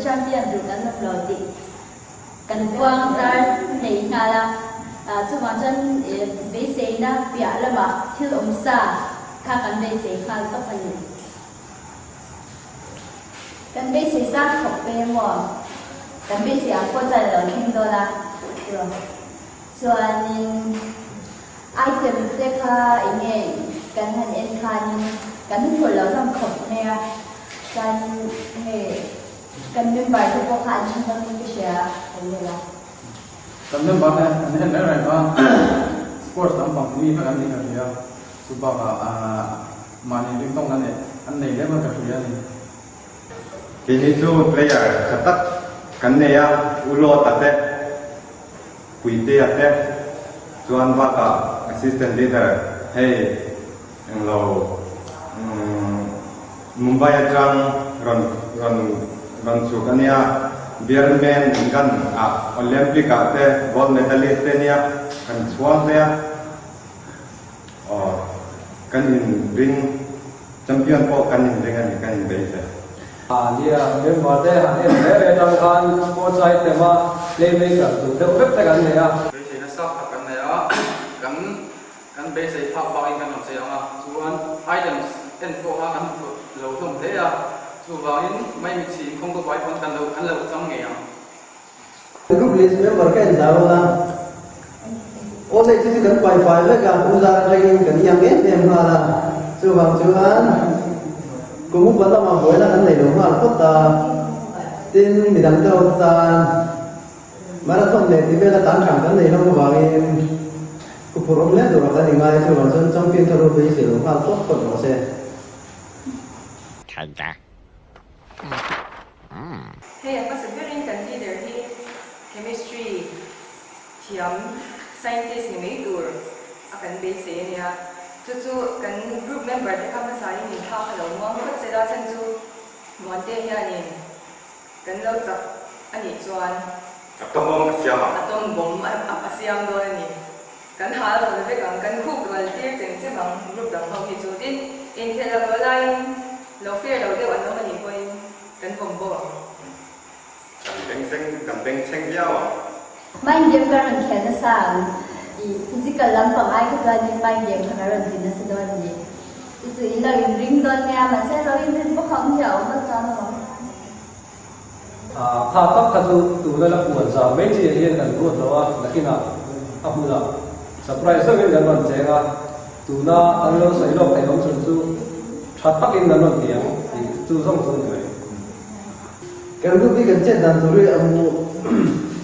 champion tur kan awm lo tih kan puang zar thei nghal a. Chuvang chuan beiseina piah lamah thil awm sa kha kan beisei nghal tawp a ni. Kan beisei sang khawp mai emaw? Kan beisei ang pawh chuan a lo thleng dawn a tiraw? Chuanin item te kha eng nge kan han en khanin kan phur lo hlawm khawp mai a, chuanin hei kan member te pawh kha an tha hlawmin ka hria kan ni la. Kan member te an en reng reng a, sports lampang mi vek an nih ka hria, chu bakah mahni ringtawng an an nei lem a ka hria a ni. Keini chu player tha tak kan nei a, U Lawta te, Puitea te, chuan bakah assistant leader hei englo Mumbai atang rawn rawn rawn chhuk a nia, Bearman gun ah Olympic ah te gold medalist te nia kan chhuang hle a, aw kan in ring champion pawh kan in ring a ni kan in beisei. Nia, member te han en reng reng atang khan sports item a playmaker tur deuh vek te kan nei a. Beisei nasa tak kan nei a, kan Kan beisei phak bakin kan rawn chei ang a, chuan items en pawh kha kan lo hlawm hle a, chuvangin maimichhi inkhawng ka buai pawn kan lo an lo chang ngei ang. Group list member ka en zau a, Awle chu chu kan pai fai vek a, u zar atangin kan iang em em nghal a, chuvang chuan kum upa lamah buaina kan nei lo nghal phawt a, tin midang te ho tan Marathon leh tih vela tan hram kan nei hlawm avangin ku phur awm hle tur a kan ingai chuvang chuan champion kha ropui zir lo nghal tawp tawp rawh se. Hei a hmasa berin kan leader hi chemistry thiam scientist ni mai tur a kan beisei a nia. Chu chu kan group member te kha hmasa in inthlak kha lo muang phawt se la chhan chu Muante hianin Kan lo chak a nih chuan. Atom bomb a siam ang. Atom bomb a siam dawn a ni. Kan hal rawn vek ang, kan khuk ral tir cheng cheng ang group dang ho hi chu. Tin, inkhel a rual laiin lo fair lo deuh an awm a nih pawhin kan vawm bawk ang. Kan bengchheng kan bengchheng viau ang. Mind game ka rawn khel nasa ang. I physical lampang ai kha chuanin mind game kha ka rawn ti nasa dawn a ni. Chu chu i lo inring dawn nia, mahse lo inrin bawk ang hi a awm lo chuan alawm. Kha tak kha chu tuna la puan zau mai chi ah hian kan ruat lo a, nakinah a hmunah surprise deuhin kan rawn cheng a, tuna kan lo sawi lawk theih awm chhun chu tha takin kan rawn ti ang tih chu zawng chu a ni mai. Kan group hi kan chet dan tur hi a hmu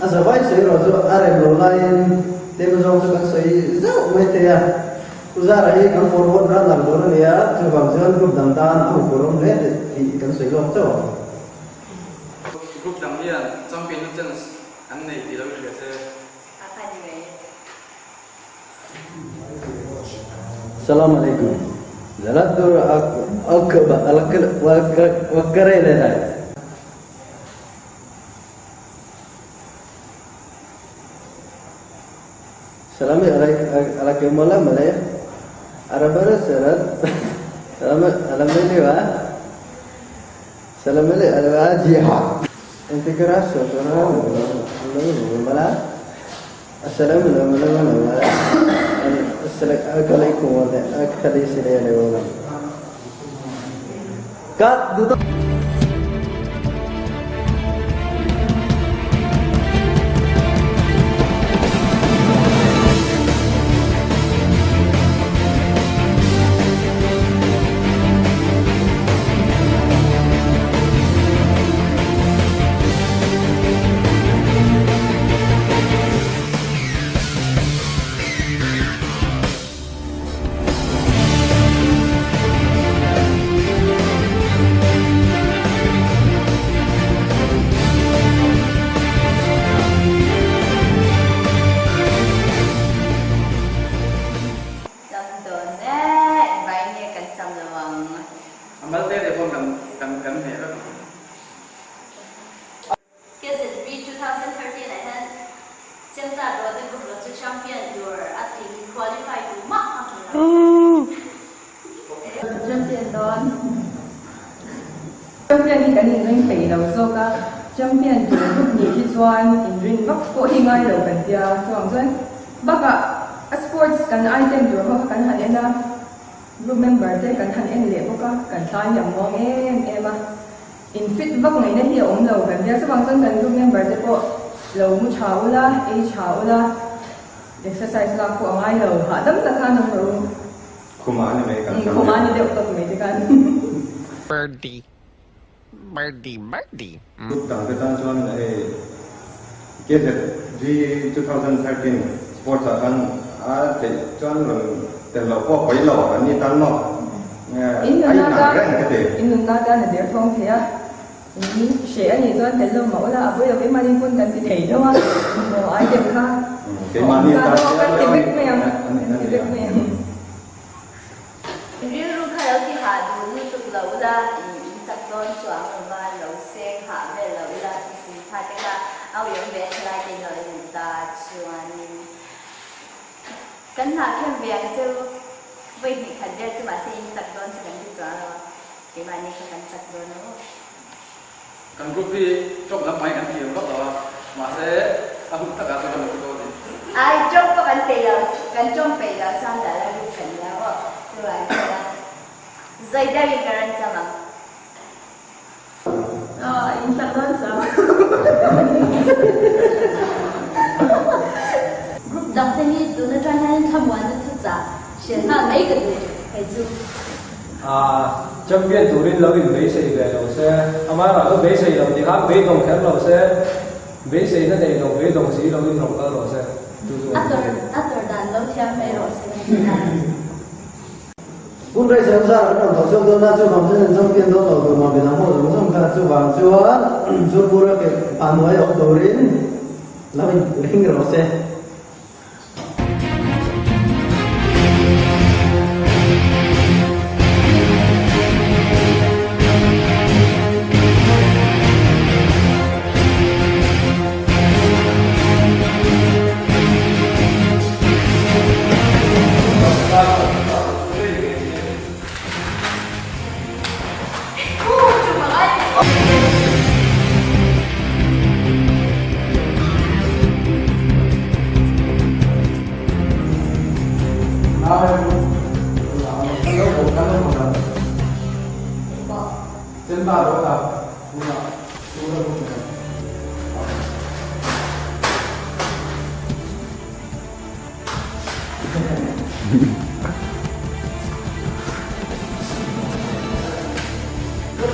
a za vai sawi erawh chu a rem lo laiin tlem zawng chu kan sawi zauh mai thei a. Pu Zara hi kan forward runner dawn a nia, chuvang chuan group dang tan a huphurh awm hle tih kan sawi lawk chauh ang. Group dang hian champion na chance an nei tih lo i hria che. Salam alaikum. Zalatur Akbarelelai. Salami alakemala malaya arabara sarat salami alameliwa salameli alwajiha intigrasi Cham dawn e, vai nge kan cham lo ang. A mal te te pawn kan kan kan hneh vek ang. KZB 2013 ah hian Chemta Rawte Group chu champion tur a tling qualify tu mah a hmu lo. Champion dawn. Champion hi kan inring thei lo zawk a. Champion tur group nih hi chuan inrin vak pawh hi ngai lo kan tia chuang chuan bakah a sports kan item tur ho kha kan han en a, group member te kan han en leh bawk a, kan tlai hi a muang em em a, in fit vak ngaihna hi a awm lo kan tia chuvang chuan kan group member te pawh lo mu tha ula, ei tha ula, exercise lak pawh a ngai lo, hahdam tak khan awm rawh u. Khumah a ni mai kan champion. Khumah a ni deuh tawp mai te khan. Birdie. Birdie birdie. Group dang te tan chuan hei KZG 2013 sports ah khan a theih chuan rawn tel loh pawh pawi lo an ni tan maw? A inang reng ka ti. In nunna tan a der thawng thei a, in hreh a nih chuan tel lo mah ula a pawi lo keimahni pawn kan ti thei deuh a, maw item kha Keimahni tan kan ti vek mai ang, kan ti vek mai ang. Rilru kha lo ti hah duh lutuk lo ula, i in chak dawn chuang lo va, lo seng hah vel lo ula, chu si kha te kha a uiawm ve thalai te in lo en ta chuanin kan hnah khem ve ang cheu vawi hnih khat vel chu mahse in chak dawn chu kan ti chuang lo a, keimahni kha kan chak dawn aw. Kan group hi tawng lam hmai kan thiam vak lo a, mahse a hun takah chuan kan lo ti dawn a ni. Ai, tawng pawh kan peih lo, kan tawng peih lo chuan dah la group kan nia aw, chuvang chuan zawi deuhin ka rawn cham ang. Aw, in chak dawn chuang. Group dang te hi tun atang hian thlamuanna thuchah hriat nghal mai ka duh hei chu. A champion turin lo in beisei ve lo se, amaherawh chu beisei lo ti khan beidawng kher lo se, beiseina nei lo beidawng si lo in rawn kal rawh se, chu chu A tawrh a tawrh dan lo thiam mai rawh se kan ti dan. Hun rei zawng zar an rawn tho chhuak dawn a, chuvang chuan an champion dawn lo tur mah midang ho zawng zawng kha chuvang chuan Zurpura ke pahnuai awm turin lo in ring rawh se.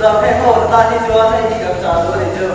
Dam hei ho tan hi chuan hei hi kan chah duh a ni chu.